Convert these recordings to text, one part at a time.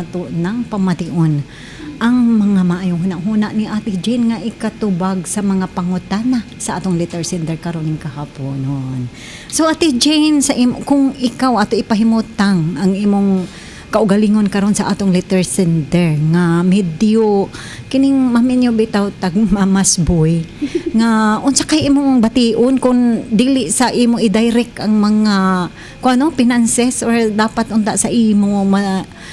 Ato ng pamation ang mga maayong hunahuna ni Ate Jane nga ikatubag sa mga pangutana sa atong letter sender karon ning kahaponon. So Ate Jane, kung ikaw ato ipahimutang ang imong kaugalingon karon sa atong letter sender nga medyo kining maminyo bitaw tag mama's boy, nga unsa kay imong bation kung dili sa imo i-direct ang mga kung ano finances or dapat unta sa imo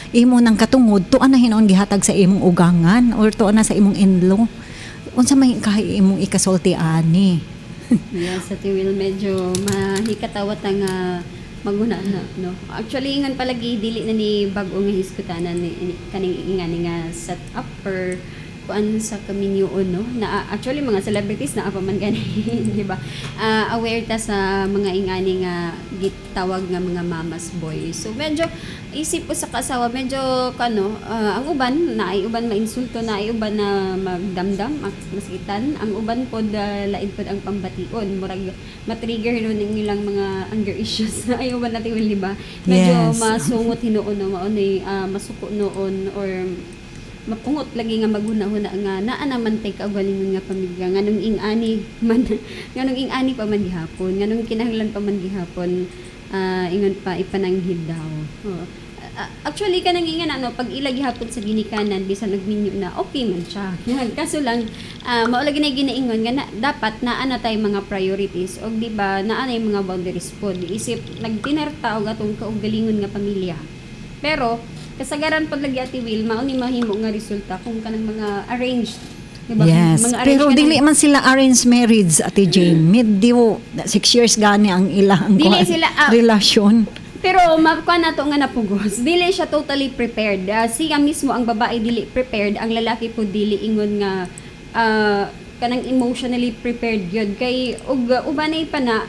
imo nang katungod tuan na hinuon gihatag sa imong ugangan or tuan na sa imong in-law, unsa may kay imong ikasulti ani? Yes, Ate Will, medyo mahikatawat ang maguna na, no? Actually, ingon palagi, dili na ni bag-o nga hiskutanan ni, kaning ingani nga set up or kuan sa kaminyoon, no? Na actually mga celebrities na pa man gani, di ba? Aware ta sa mga ingani nga gitawag nga mga mama's boy. So medyo isip ko sa kasawa, medyo kano, ang uban na ay uban mainsulto, na ay uban na magdamdam, masakitan, ang uban pod lain pod ang pambation, murag matrigger hinuon ang ilang mga anger issues ay uban natin, di ba? Medyo masungot hinuon, no, mao ni masuko noon or mapungot lagi nga maghuna-huna nga naa naman tay kaugalingon nga pamilya, nganong ing-ani man, nganong ing-ani pa man gihapon, nganong kinahanglan pa man gihapon ingon pa ipananghid daw. Oo. Actually kanang ingan ano pag ila gihapon sa ginikanan bisan og minyo na, okay man siya. Kaso lang mao lagi na ginaingon nga na, dapat naa na tay mga priorities og di ba naa na yung mga boundaries pod isip nagtinarta og atong kaugalingon nga pamilya. Pero kasagaran pag lagi, Ate Will, mao ni mahimo nga resulta kung kanang mga arranged, di ba? Yes. Mga arranged Pero kanang- dili man sila arranged marriage, Ate Jane. Medyo 6 years gani ang ilang Dili kuan, sila, relasyon. Pero makuha nato nga napugos. Dili siya totally prepared. Siya mismo ang babae dili prepared, ang lalaki po dili ingon nga kanang emotionally prepared yun. Kay ug ubanay pa na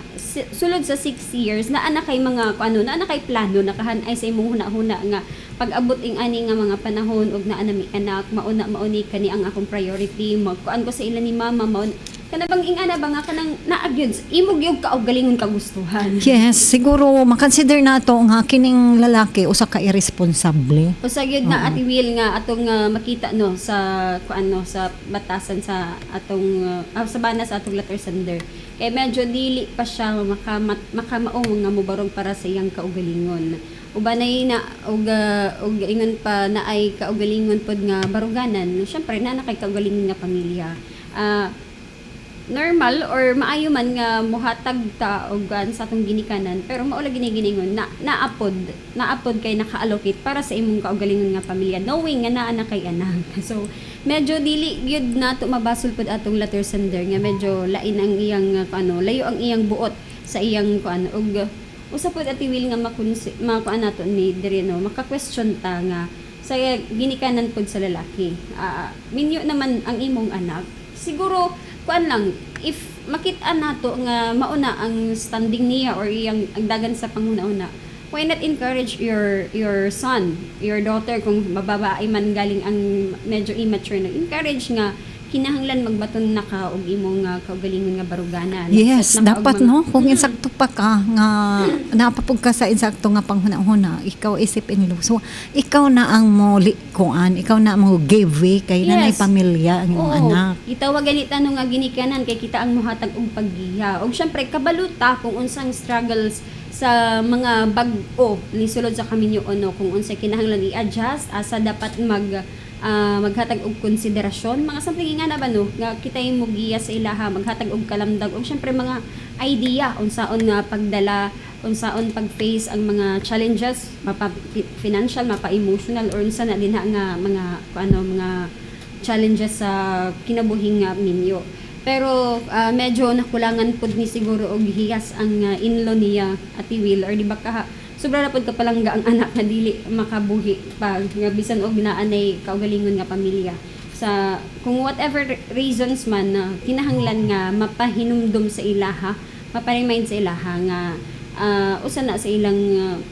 sulod sa 6 years naa na kay mga ano, naa na kay plano nakahanay sa imong huna-huna nga pag abot ing ani nga mga panahon ug naa na mi anak, mauna mauni kani ang akong priority, magkuan ko sa ila ni mama, mauna kana bang ingana ba nga kanang naa gyud imo gyud kaugalingon kagustuhan. Yes, siguro makonsider nato nga kining lalaki usa ka irresponsable. Usa gyud na, Ate Will, nga atong makita no sa kuan no sa batasan sa atong sa bana sa atong letter sender. Kay medyo dili pa siya makamao nga mobarog para sa iyang kaugalingon. Ubanay na og ingon pa na ay kaugalingon pod nga baruganan. Syempre na na kay kaugalingon nga pamilya. Normal or maayo man nga mohatag ta og gaan sa atong ginikanan, pero mao lagi ni giningon na naapod naapod kay naka-allocate para sa imong kaugalingon nga pamilya knowing nga naa na kay anak. So medyo dili gyud nato mabasol pod atong letter sender nga medyo lain ang iyang ano, layo ang iyang buot sa iyang kuan. Og usa pod, Ate Will, nga makunsi makuan nato ni diri no, maka-question ta nga sa ginikanan pod sa lalaki. Minyo naman ang imong anak, siguro kuan lang, if makita nato nga mauna ang standing niya or iyang ang dagan sa panghuna-una, why not encourage your son, your daughter, kung mababae man galing ang medyo immature na, encourage nga kinahanglan magbaton na ka og imong kaugalingon nga baruganan. Yes, Set na ka og dapat mga- no, kung insakto pa ka nga napapug ka sa insakto nga panghuna-huna, ikaw isip in law. So ikaw na ang mo kuan, ikaw na mo give way kay nanay pamilya ang imong anak. Gitawag ganit ano nga ginikanan kay kita ang mohatag og paggiya. Og syempre kabaluta kung unsang struggles sa mga bag-o ni sulod sa kaminyo no, kung unsay kinahanglan i-adjust, asa dapat maghatag og konsiderasyon, mga something nga na ba no, nga kita mo giya sa ilaha, maghatag og kalamdag og syempre mga idea unsaon nga pagdala, unsaon pag-face ang mga challenges, mapa financial, mapa emotional or unsa na dinha nga mga ano, mga challenges sa kinabuhi nga minyo. Pero medyo nakulangan pud ni siguro og hiyas ang in-law niya, Ate Will, or di ba ka sobra na pud ka palangga ang anak nga dili makabuhi pa nga bisan og naanay kaugalingon nga pamilya. Sa kung whatever reasons man na kinahanglan nga mapahinumdum sa ilaha, maparemind sa ilaha nga usa na sa ilang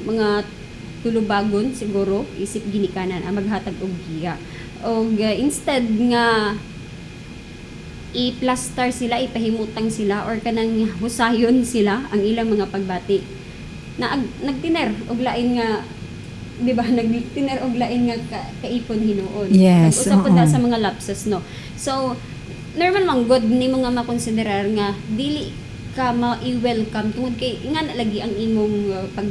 mga tulubagon siguro isip ginikanan ang maghatag og giya og instead nga i-plaster sila, ipahimutang sila or kanang husayon sila ang ilang mga pagbati na nagtiner og lain nga Di ba, nagtinar og lain nga kaipon hinuon. Nag-usap pud ta sa mga lapses, no? So normal man gud nimo nga makonsiderar nga dili ka ma-welcome tungod kay nga na lagi ang imong pag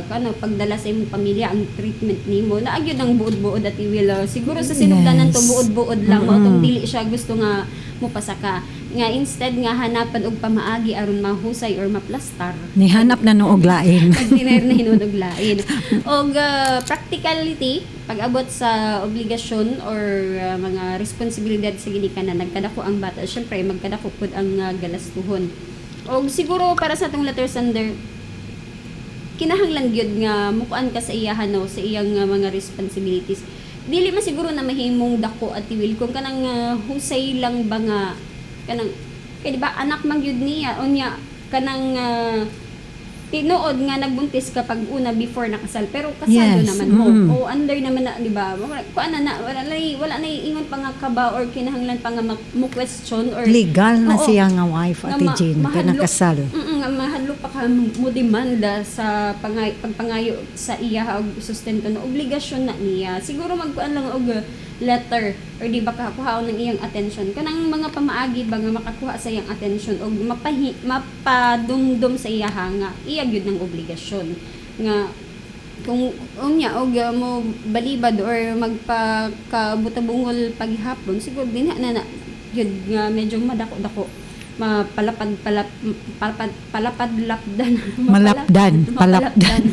ano, pagdala sa imong pamilya, ang treatment nimo naa gyud ang buod-buod at will siguro sa sinugdanan to, buod-buod lang mao tong dili siya gusto nga mopasaka, nga instead nga hanapan og pamaagi aron mahusay or maplastar, Nihanap na no og lain. pagtiner na hinuon og lain. Og practicality, pag-abot sa obligasyon or mga responsibilidad sa ginikanan, nagkadako ang bata, syempre magkadako pud ang galastuhon. Og siguro para sa atong letter sender, kinahanglan gyud nga mukuan ka sa iyahan, no, sa iyang mga responsibilities. Dili man siguro na mahimong dako at tiwil kung kanang husay lang ba nga kanang kay di ba anak man gyud niya, unya kanang tinuod nga nagbuntis ka pag una before nakasal, pero kasado naman mo o under naman na, di ba? Kuan na na wala na ingon pa nga kaba or kinahanglan pa nga mo question or Legal na siya nga wife, nga Ate Jane, kay nakasal. Nga mahadlok pa ka mo demanda sa pagpangayo sa iya og sustento na obligasyon na niya. Siguro magkuan lang og letter or di ba kakuha ng iyang attention, kanang mga pamaagi ba nga makakuha sa iyang attention og mapadumdum sa iya nga iya gyud ng obligasyon nga kung unya og mo balibad or magpakabutabungol paghapon, siguro dinha na na gyud nga medyo madako-dako, mapalapad palap palapad palapad lapdan. Malapdan, palapdan.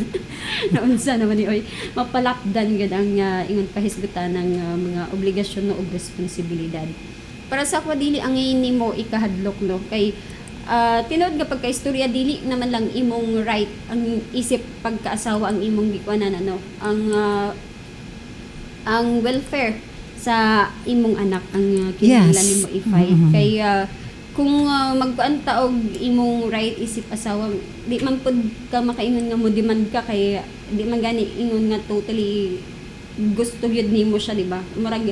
Naunsa naman ni oy, mapalapdan gud ang ingon pahisgutan ng mga obligasyon no og responsibilidad. Para sa ako, dili ang nimo ikahadlok, no, kay tinuod nga pagkaistorya, dili naman lang imong right ang isip pagkaasawa ang imong gikuanan, ano, ang welfare sa imong anak ang kinahanglan nimo i-fight kay kung magkuan ta og imong right isip asawa, di man pud ka makaingon nga mo demand ka kay di man gani ingon nga totally gusto gyud nimo siya, di ba? Murag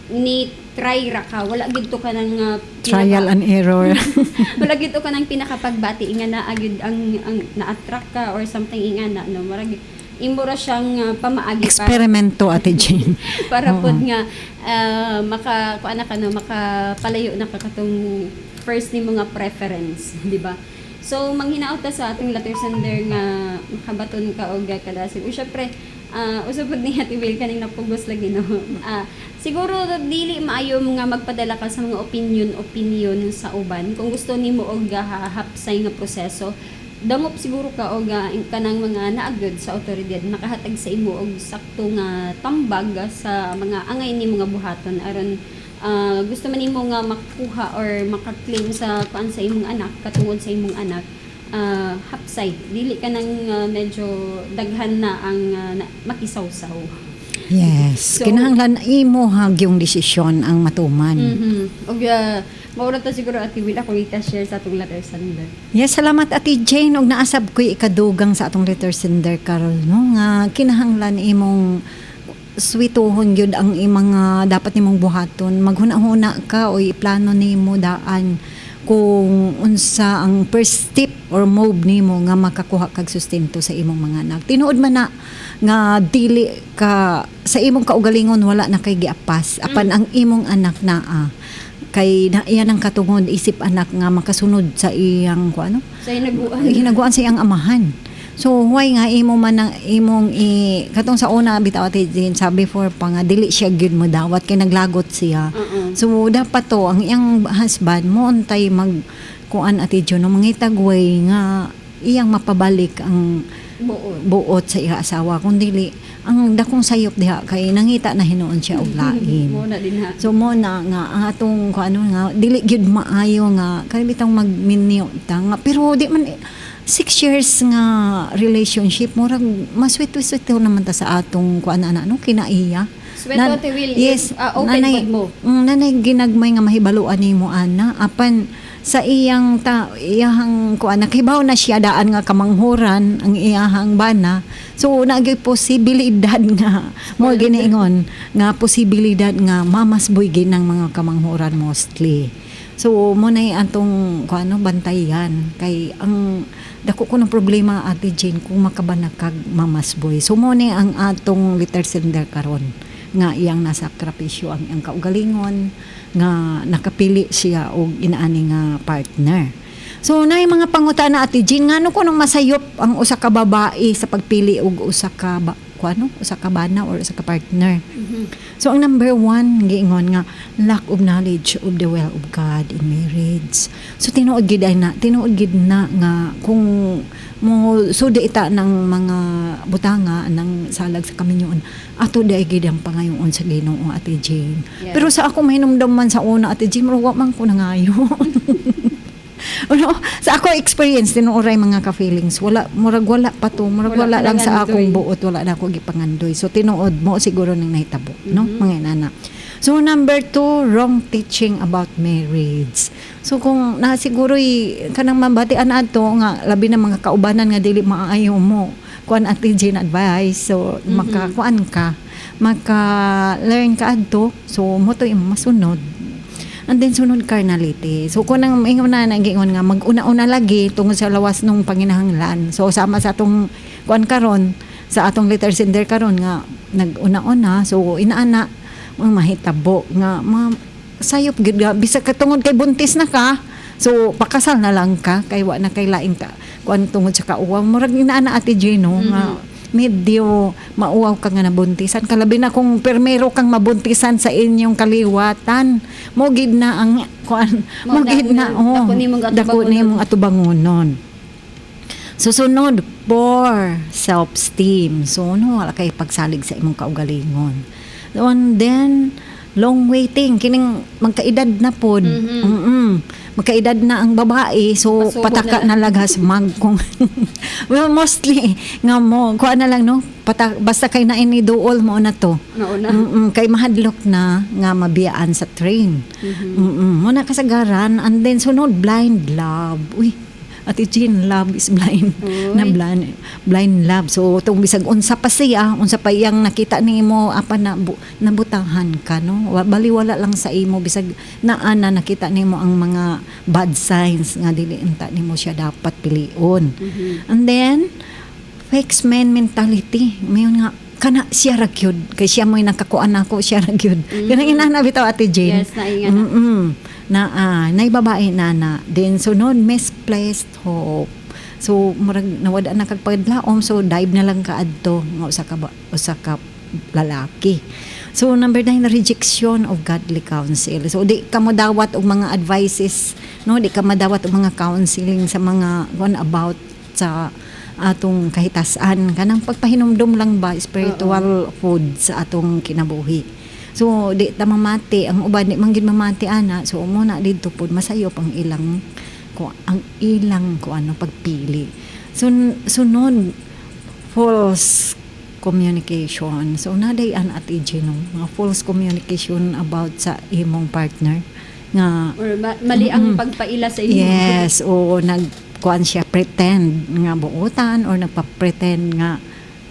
ni try ra ka, wala gid to ka ng Trial and error. Wala gid to ka ng pinakapagbati nga naa gyud ang na-attract ka or something inga na, no? Murag imo ra siyang pamaagi para Eksperimento, Ate Jane. Para pod nga maka kuan na ka, no, makapalayo na ka katong first ni mga preference, di ba? So manghinaot ta sa atong letter sender nga makabaton ka og kadasig. O syempre usab pud ni Ate Will kaning napugos lagi, no? Siguro dili maayo nga magpadala ka sa mga opinion opinion sa uban. Kung gusto nimo og hapsay nga proseso, dangop siguro ka og kanang mga naagod sa otoridad makahatag sa imo og sakto nga tambag sa mga angay nimo nga buhaton aron gusto man nimo nga makuha or maka-claim sa kuan sa imong anak, katungod sa imong anak, hapsay, dili ka nang medyo daghan na ang makisawsaw. Kinahanglan imo yung desisyon ang matuman. Og mao ra to siguro, Ate Will, akong ika-share sa atong letter sender. Yes, salamat, Ate Jane, og naasab ko'y ikadugang sa atong letter sender karon, no, nga kinahanglan imong swituhon gyud ang imong mga dapat nimong buhaton. Maghuna-huna ka o iplano nimo daan kung unsa ang first step or move nimo nga makakuha kag sustento sa imong mga anak. Tinuod man na nga dili ka sa imong kaugalingon, wala na kay giapas, apan ang imong anak naa kay na, iyan ang katungod isip anak nga makasunod sa iyang kuan, ano, Sa hinaguan. Hinaguan sa iyang amahan. So why nga imo man ang imong i katong sa una bitaw, Ate Jane, sa before pa nga dili siya gyud mo dawat kay naglagot siya. So dapat to ang iyang husband mo untay mag kuan, Ate Jane, no, mangitag way nga iyang mapabalik ang Buot. Buot sa iya asawa. Kung dili, ang dakong sayop diha kay nangita na hinuon siya og lain. Mo na din ha. So mo na nga ang atong kung ano nga dili gyud maayo nga kay bitang magminyo ta nga, pero di man 6 years nga relationship, murag maswit-swit naman ta sa atong kuan ana, no, kinaiya. Sweto, Ate Will, Yes, if, open nanay, pod mo. Nanay ginagmay nga mahibaluan nimo ana, apan sa iyang ta iyahang kuan, nakibaw na siya daan nga kamanghuran ang iyahang bana. So naagay posibilidad nga mo giniingon nga posibilidad nga mamasboy ng mga kamanghuran mostly. So mo na atong kung ano bantayan kay ang dako ko ng problema, Ate Jane, kung makabanakag mama's boy. So mo ni ang atong letter sender karon nga iyang nasakripisyo ang iyang kaugalingon nga nakapili siya og inaani nga partner. So naay mga pangutana, Ate Jane, ngano kunong masayop ang usa ka babae sa pagpili og usa ka ba, kuano, usa ka bana or usa ka partner? So ang number one, giingon nga lack of knowledge of the will of God in marriage. So tinuod gid ay na, tinuod gid na nga kung mo sudi ita ng mga butanga ng salag sa kaminyoon, ato diay gid ang pangayoon sa Ginoo, Ate Jane. Pero sa ako mahinumdum man sa una, Ate Jane, murag wa man ko nangayo. Ano, sa ako experience, tinuoray, mga ka-feelings, wala, murag wala pa to, murag Wala wala pa lang sa nangandoy. akong buot, wala na ako gipangandoy. So tinuod mo siguro nang nahitabo, no, mga inana. So number two, wrong teaching about marriage. So kung na siguro kanang mabatian adto nga labi na mga kaubanan nga dili maayo mo kuan, Ate Jane, advice, so makakuan ka, maka learn ka adto, so mo to imong masunod. And then sunod, carnality. So kung nang ingon na nagingon nga mag-una-una lagi tungod sa lawas nung panginahanglan. So sama sa atong kuan karon, sa atong letter sender karon nga nag-una-una, so inaana ang mahitabo nga ma sayop gid nga bisag ka tungod kay buntis na ka, so pakasal na lang ka kay wa na kay lain ka kuan tungod sa kauwaw. Murag inaana, Ate Jane, no, nga medyo mauwaw ka nga nabuntisan, kalabi na kung permero kang mabuntisan sa inyong kaliwatan, mo gid na ang kuan mo Mo gid na, oh, dako nimong dako atubangonon. nimong atubangonon. Susunod, poor self-esteem. So, no, wala kay pagsalig sa imong kaugalingon. And then, long waiting. Kining magkaedad na pod. Magkaedad na ang babae. So, Pasubo pataka na na lagas mag kung well, mostly nga mo kuha na lang, no, basta kay na ini duol mo na to. Mauna. Kay mahadlok na nga mabiyaan sa train. Mo na kasagaran. And then sunod, blind love. Uy, Ate Jean, love is blind. Uy. Na blind, blind love. So tong bisag unsa pa siya, unsa pa iyang nakita nimo apa na nabutahan ka, no. Baliwala lang sa imo bisag naa na nakita nimo ang mga bad signs nga dili unta nimo siya dapat pilion. And then fixed man mentality. Mayon nga kana siya ra gyud kay siya mo'y nakakuan nako, siya ra gyud. Kanang inana bitaw, Ate Jane. Yes, nainga na. Na nay babae na na. Then sunod, misplaced hope. So murag nawad na kag paglaom, so dive na lang ka adto nga usa ka lalaki. So number 9, rejection of godly counsel. So di ka modawat og mga advices, no, di ka madawat og mga counseling sa mga one about sa atong kahitasan, kanang pagpahinumdum lang ba, spiritual food sa atong kinabuhi. So di ta mamati, ang uban di man gid mamati ana, so mo na didto pud masayop ang ilang ko ano pagpili. So sunod, false communication. So naday an, Ate Jane, no, mga false communication about sa imong partner nga Or mali ang pagpaila sa inyo. Yes, o nagkuan siya, pretend nga buotan or nagpa-pretend nga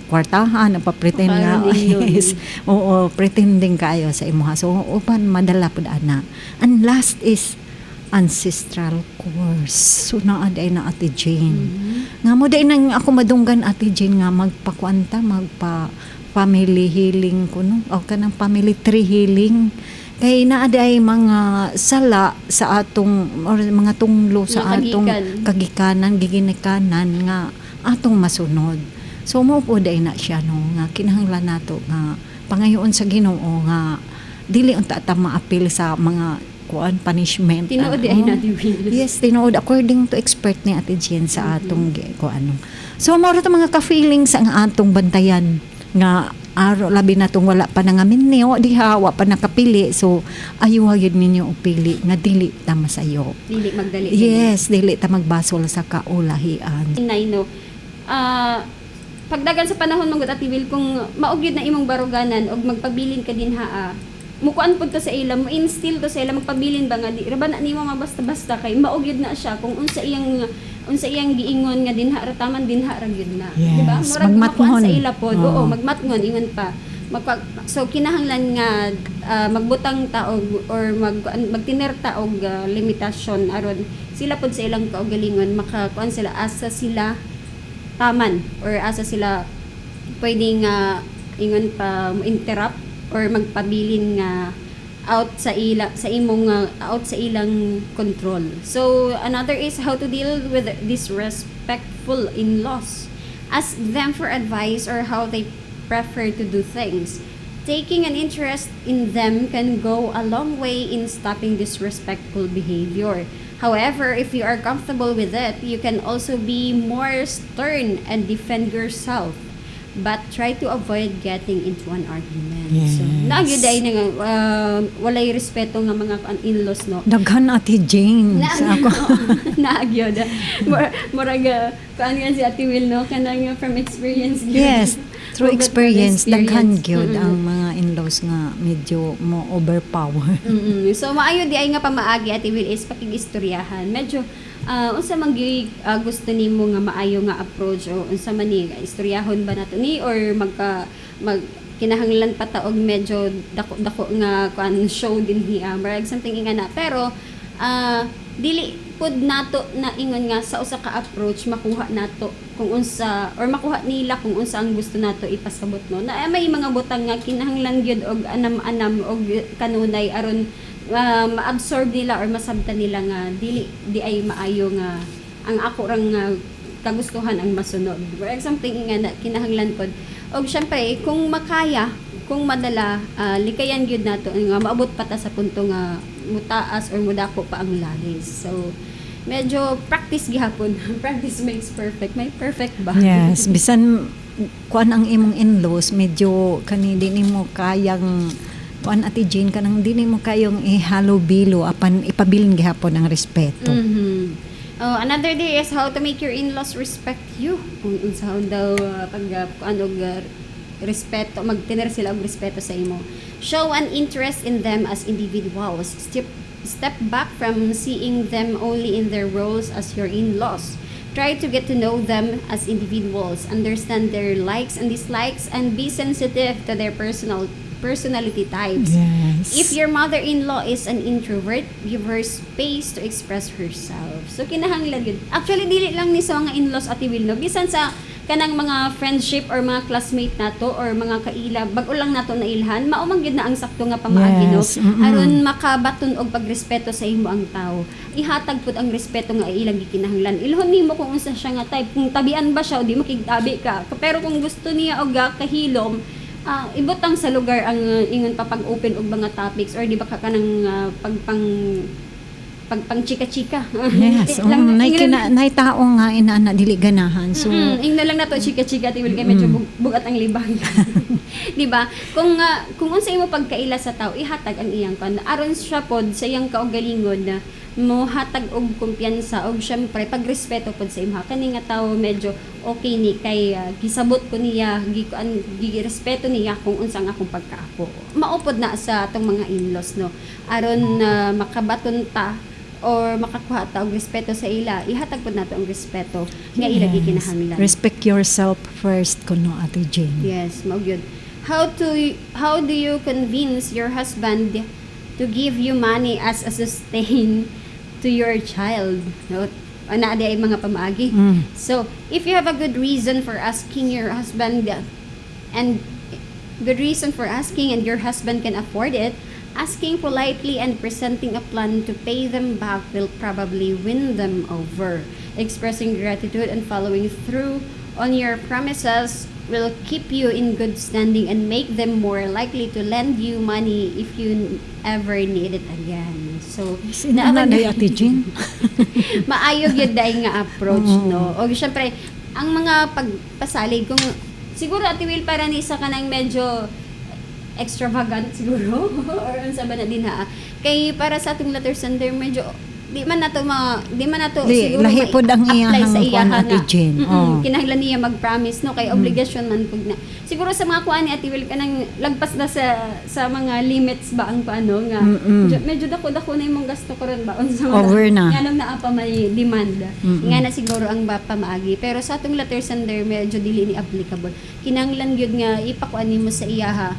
kwartahan, nagpa-pretend nga Parang yun. yes. Oo, pretending kaayo sa imuha. So uban madala pud ana. And last is ancestral curse. So naa day na, Ate Jane. Nga mo day nang ako madunggan, Ate Jane, nga magpakuanta, magpa family healing kuno o kanang family tree healing kay naa day mga sala sa atong or mga tunglo sa Mga atong kagikan. kagikanan, giginikanan nga atong masunod. So mo po day na siya, no, nga kinahanglan nato nga pangayoon sa Ginoo nga dili unta ta maapil sa mga kuan punishment. Tinuod Ano. di ay natin, Will. Yes, tinuod according to expert ni Ate Jen sa atong ko ano. So mao ra to, mga ka-feelings, ang atong bantayan nga aro labi na tong wala pa nangamin niyo diha, wa pa nakapili, so ayuha gyud ninyo og pili nga dili ta masayo. Dili magdali. Yes, dili ta magbasol sa kaulahian. Inay, no. Pagdagan sa panahon manggod, Ate Will, kung mao gyud na imong baruganan og magpabilin ka din ha, mukuan pud to sa ila, mo instill to sa ila magpabilin ba nga di ra ba na nimo mabasta-basta kay mao gyud na siya kung unsa iyang giingon nga dinha ra taman, dinha ra gyud na, di ba? Yes, Murag makuan magmatngon. sa ila pod. Oo. Oo, magmatngon ingon pa. So kinahanglan nga magbutang ta og or magtiner ta og limitasyon aron sila pod sa ilang kaugalingon makakuan sila, asa sila taman or asa sila pwedeng ingon pa mo interrupt or magpabilin nga out sa ila sa imong out sa ilang control. So another is how to deal with disrespectful in-laws. Ask them for advice or how they prefer to do things. Taking an interest in them can go a long way in stopping disrespectful behavior. However, if you are comfortable with it, you can also be more stern and defend yourself. But try to avoid getting into an argument. So, naa gyud ay nga walay respeto nga mga in-laws, no. Daghan, Ate Jane, sa ako. Naa gyud. Murag kuan nga si Ate Will, no, kanang from experience gyud. Yes, through Hugot from experience, daghan gyud experience. Ang mga in-laws nga medyo mo overpower. So maayo di ay nga pamaagi, Ate Will, is pakigistoryahan. Medyo unsa man gyud gusto nimo nga maayo nga approach o unsa man ni istoryahon ba nato ni or magka mag kinahanglan pa ta og medyo dako-dako nga kuan show din hiya, murag something nga na, pero dili pud nato na ingon nga sa usa ka approach makuha nato kung unsa or makuha nila kung unsa ang gusto nato ipasabot, no, na may mga butang nga kinahanglan gyud og anam-anam og kanunay aron ma-absorb nila or masabtan nila nga dili di ay maayo nga ang ako rang kagustuhan ang masunod. For example nga na kinahanglan pod og syempre kung makaya, kung madala, likayan gyud nato nga maabot pa ta sa punto nga mutaas or mudako pa ang lalis. So medyo practice gihapon. Practice makes perfect. May perfect ba? Yes, bisan kuan ang imong in-laws, medyo kani di nimo kayang kuan, Ate Jane, kanang di nimo kayong ihalo-bilo, apan ipabilin gihapon ang respeto. Oh, another day is how to make your in-laws respect you. Kung unsaon daw pag kuan og respeto, magtener sila og respeto sa imo. Show an interest in them as individuals. Step back from seeing them only in their roles as your in-laws. Try to get to know them as individuals, understand their likes and dislikes, and be sensitive to their personality types. If your mother-in-law is an introvert, give her space to express herself. So kinahanglan yun. Actually, dili lang ni sa mga in-laws, Ate Will, no? Bisan sa kanang mga friendship or mga classmate nato or mga kaila, bag-o lang nato na ilhan, mao man gyud na ang sakto nga pamaagi, no? Aron makabaton og pagrespeto sa imo ang tao. Ihatag pud ang respeto nga ilang gikinahanglan. Ilhon nimo kung unsa siya nga type, kung tabian ba siya o di makigtabi ka. Pero kung gusto niya og kahilom, ibutang sa lugar ang ingon pa pag-open og mga topics or di ba ka kanang pagpang pagpang chika-chika. Yes, nay kina nay tao nga inana dili ganahan. So Ingnan lang nato chika-chika tiwil kay medyo bugat ang libang. Di ba? Kung unsa imo pagkaila sa tao, ihatag ang iyang kan aron siya pod sa iyang kaugalingon na mohatag og kumpiyansa og syempre pagrespeto pod sa imha, kani nga tao medyo okay ni kay gisabot ko niya, gikuan, girespeto niya kung unsa ang akong pagkaapo. Mao pod na sa atong mga in-laws, no, aron makabaton ta or makakuha ta og respeto sa ila, ihatag pod nato ang respeto nga ila gikinahanglan. Respect yourself first kuno, Ate Jane. Yes, mao gyud. How do you convince your husband to give you money as a sustain to your child? No, ana di ay mga pamaagi. So, if you have a good reason for asking your husband and good reason for asking and your husband can afford it, asking politely and presenting a plan to pay them back will probably win them over. Expressing gratitude and following through on your promises will keep you in good standing and make them more likely to lend you money if you ever need it again. So, Naa day, Ate Jane. Maayo gyud dai nga approach, no. O syempre ang mga pagpasalig, kung siguro, Ate Will, para ni isa ka ng medyo extravagant siguro or unsa ba na din ha, kay para sa atong letter sender medyo Di man nato Di, siguro lahi pod ang ma-apply iyahang sa kuan, iyaha Ate nga. Jane. Oh. Kinahanglan niya mag-promise, no, kay obligasyon man pud na. Siguro sa mga kuan ni Ate Will, kanang lagpas na sa mga limits ba ang paano nga medyo, medyo dako-dako na imong gasto karon ba, unsa man Over na. Nganong naa pa may demand. Nga na siguro ang ba pamaagi. Pero sa atong letter sender, medyo dili ni applicable. Kinahanglan gyud nga ipakuan nimo sa iyaha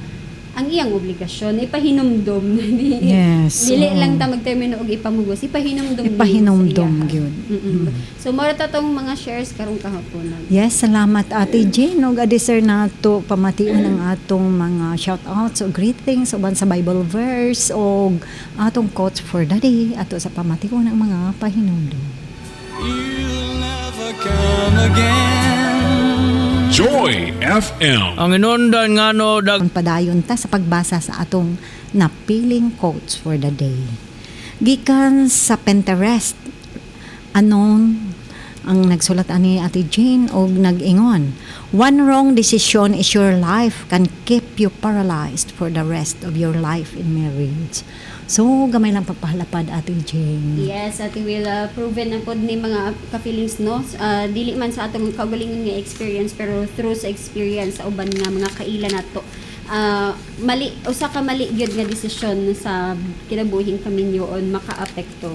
ang iyang obligasyon, ipahinumdom. Dili lang ta magtermino og ipamugos, ipahinumdom nimo sa Ipahinumdom iyaha. gyud. So mao ta tong mga shares karong kahaponan. Yes, salamat, Ate Jane. Ug adi sir nato pamation ang atong mga shout-outs o greetings uban sa Bible verse o atong quotes for the day ato sa pamation ang mga pahinumdom. You'll never come again. Joy FM. Ang inundan nga no dag Ang padayon ta sa pagbasa sa atong napiling quotes for the day. Gikan sa Pinterest, anon ang nagsulat ani, Ate Jane, og nag-ingon, "One wrong decision is your life can keep you paralyzed for the rest of your life in marriage." So, gamay lang pagpahalapad, Ate Jane. Yes, Ate Will, proven na pod ni, mga ka-feelings, no? Dili man sa atong kaugalingon nga experience, pero through sa experience sa uban nga mga kaila nato. Mali usa ka mali gyud nga desisyon sa kinabuhing kaminyoon makaapekto.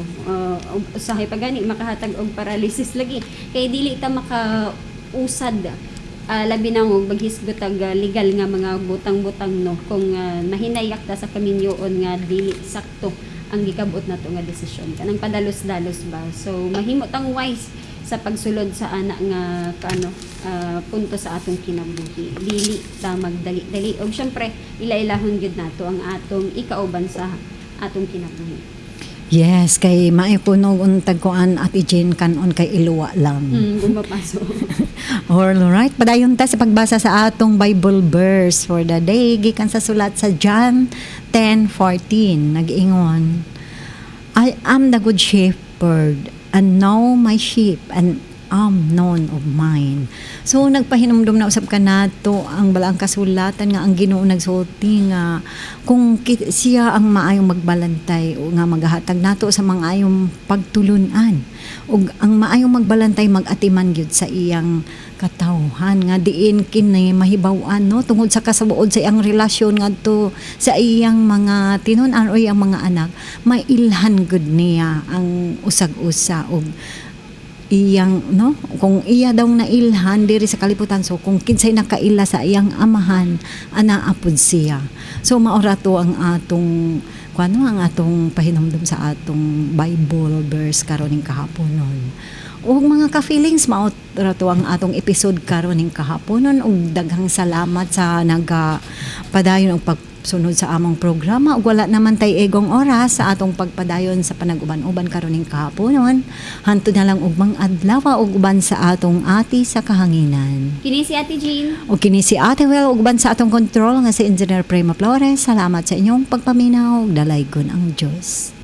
Usahay pa gani makahatag og paralysis lagi kay dili ta makausad, labi na og maghisgot og legal nga mga butang-butang, no, kung mahinayak ta sa kaminyoon nga dili sakto ang gikabot nato nga desisyon, kanang padalos-dalos ba. So mahimo tang wise sa pagsulod sa ana nga kaano, punto sa atong kinabuhi, dili ta magdali-dali, og syempre ila-ilahon gyud nato ang atong ikauban sa atong kinabuhi. Yes, kay maayo kuno untag kuan, Ate Jane, kanon kay iluwa lang. Bumapaso. All right, padayon ta sa pagbasa sa atong Bible verse for the day gikan sa sulat sa John 10:14. Nag-ingon, "I am the good shepherd and know my sheep and am known of mine." So nagpahinumdum na usab kanato ang balaang kasulatan nga ang Ginoo nagsulti nga kung siya ang maayong magbalantay o nga magahatag nato sa mga ayong pagtulunan, ug ang maayong magbalantay mag-atiman gyud sa iyang katawhan nga diin kini mahibaw-an, no, tungod sa kasabuod sa iyang relasyon ngadto sa iyang mga tinun-an o iyang mga anak, mailhan gud niya ang usag-usa og iyang, no, kung iya daw nailhan diri sa kalibutan, so kung kinsay nakaila sa iyang amahan, ana apod siya. So maora to ang atong kuano, ang atong pahinumdum sa atong Bible verse karon ning kahaponon. Ug mga ka-feelings, mao ra to ang atong episode karon ning kahaponon, ug daghang salamat sa naga padayon og pagsunod sa among programa, ug wala naman tay egong oras sa atong pagpadayon sa panag-uban-uban karon ning kahaponon. Hantod na lang ugmang adlaw ug uban sa atong ati sa kahanginan. Kini si Ate Jean. Ug kini si Ate Will ug uban sa atong control nga si Engineer Prema Flores. Salamat sa inyong pagpaminaw. Dalaygon ang Dios.